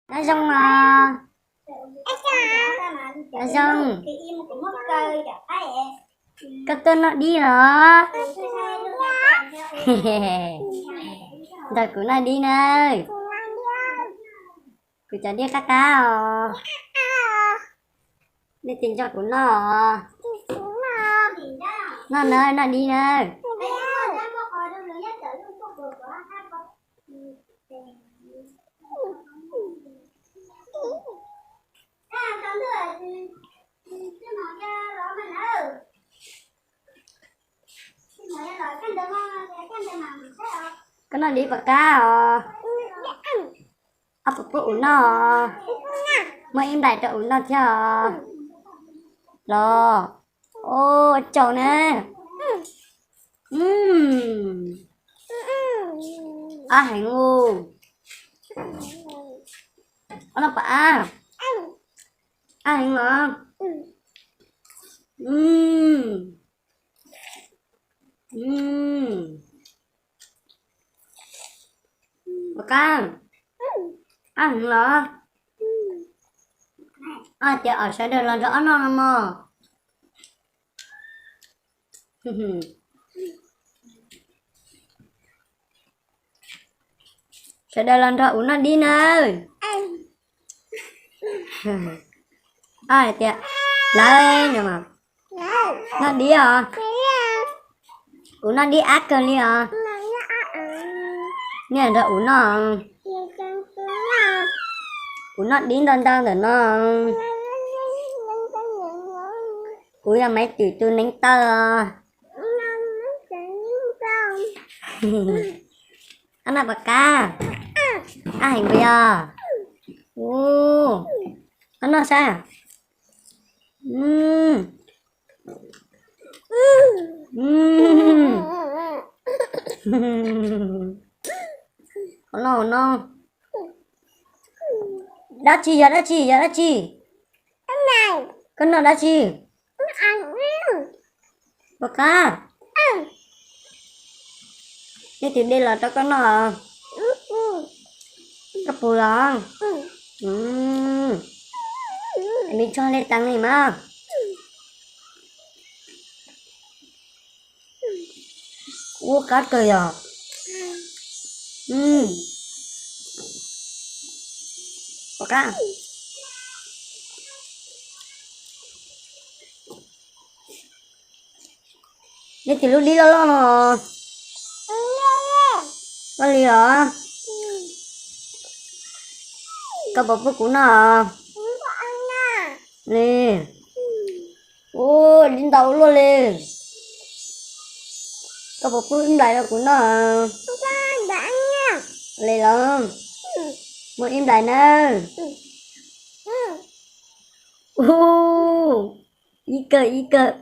Nyob zoo os. Nyob zoo. Koj tuaj noj dib los? Nrog kuv noj dib nawb. Kuv cov dib qab qab os. Nej tig nrog kuv noj os. Noj nawb, noj dib nawb. Koj noj dib puas qab os? Ob puas pub kuv noj os? Muab ib nplais rau kuv noj thiab os. Los. Ua tsaug na. Qab heev ub. Ob no puas qab? Qab heev los? Puas qab? Qab heev los? Ob hais tias sawv daws los nrog ob noj no mog. Sawv daws los nrog kuv noj dib nawb. Ob hais tias lawv no mas noj dib os. Kuv noj dib qab kawg li os. Nej nrog kuv noj. Kuv noj dib ntau ntau ntawm no. Kuv yog Maiv Twm tus neev taw os. Ob no puas qab? Qab heev puas yog? Ub, ob noj saib. Hauv no, hauv no. Dab tsi yog dab tsi yog dab tsi? Koj noj dab tsi? Puas qab? Nej tig dej los rau koj noj. Koj puas los? Me tshoj liaj teev li mas. Ub, qab kawg yog. Puas qab? Nej tig lub dib loj loj no. Koj li os. Koj puas pub kuv noj? Li. Ub, dib ntau ua luaj li. Koj puas pub ib nplais rau kuv noj? Li los. Muaj ib nplais nawb. Ub, ib kawm ib kawm.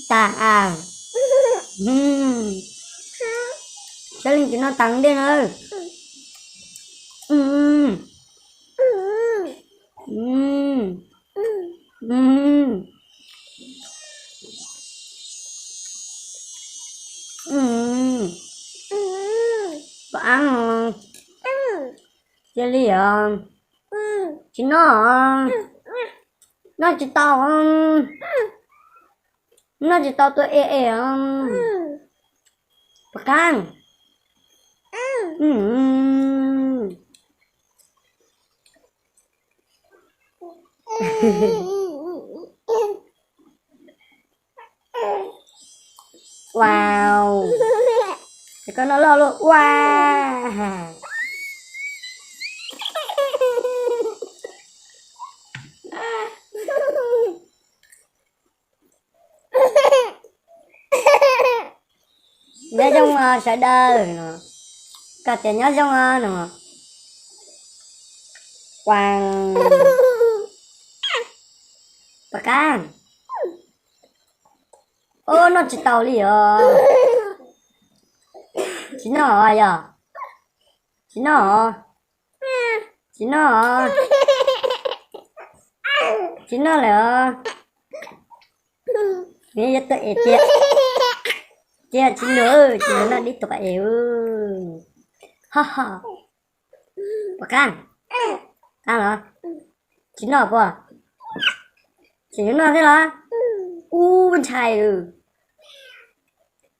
Tas a. Saib leej twg noj tas ntej na. Pom ab, cia li os. Tsis noj, noj tsis tau, noj tsis tau tua es es. Puas qab? Wow, es koj noj loj luaj ua. Nyob zoo sawv daws no, koj tias nyob zoo no. Ua, puas qab? Ub, noj tsis tau li os. Tsis noj yog? Tsis noj, tsis noj, tsis noj lawm os. Nws yuav tuaj es tiag. Tiag tsis noj, tsis noj dib tuaj es. Ho ho. Puas qab? Qab los? Tsis noj puas? Tseem yuav noj thiab los? Ub ntshai lawm.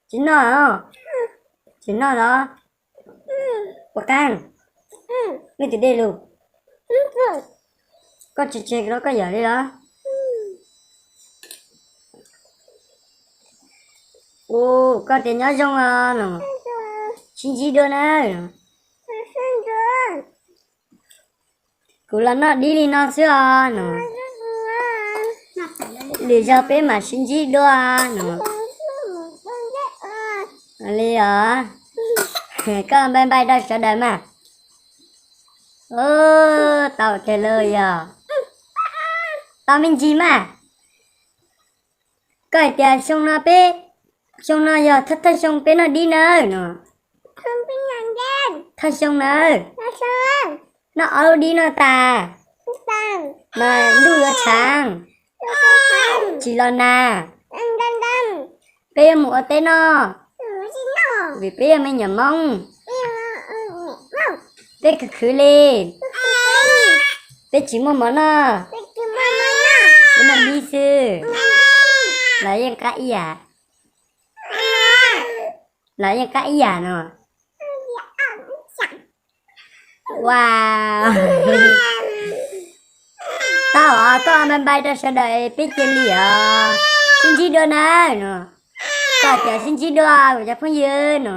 Tsis noj os? Tsis noj los? Puas qab? Nej tus dej lus. Koj tsis tseg los koj yam li los? Ua koj tias nyob zoo os no, sib ntsib dua na. Kuv los noj dib li no xwb os no, lwm zaug peb mam sib ntsib dua no. Li os, koj npai npai rau sawv daws mas. Tau tiag lawm yog. Tau me ntsis mas. Koj hais tias xyoo no peb, xyoo no yog thawj thawj xyoo peb noj dib nawb no. Thawj xyoo nawb. Noj ob lub dib no tas mas ntuj yuav tshav, tsis los nag, peb yuav mus ua teb noj, vim peb yog me nyuam Hmoob. Peb khwv khwv li, peb tsis muaj mov noj, peb noj dib xwb. Los yeej qab ib yam, los yeej qab ib yam no. Ua, tau os, koj npai npai rau sawv daws peb cia li os, sib ntsib dua nawb no. Koj tias sib ntsib dua kuv cov phooj ywg no.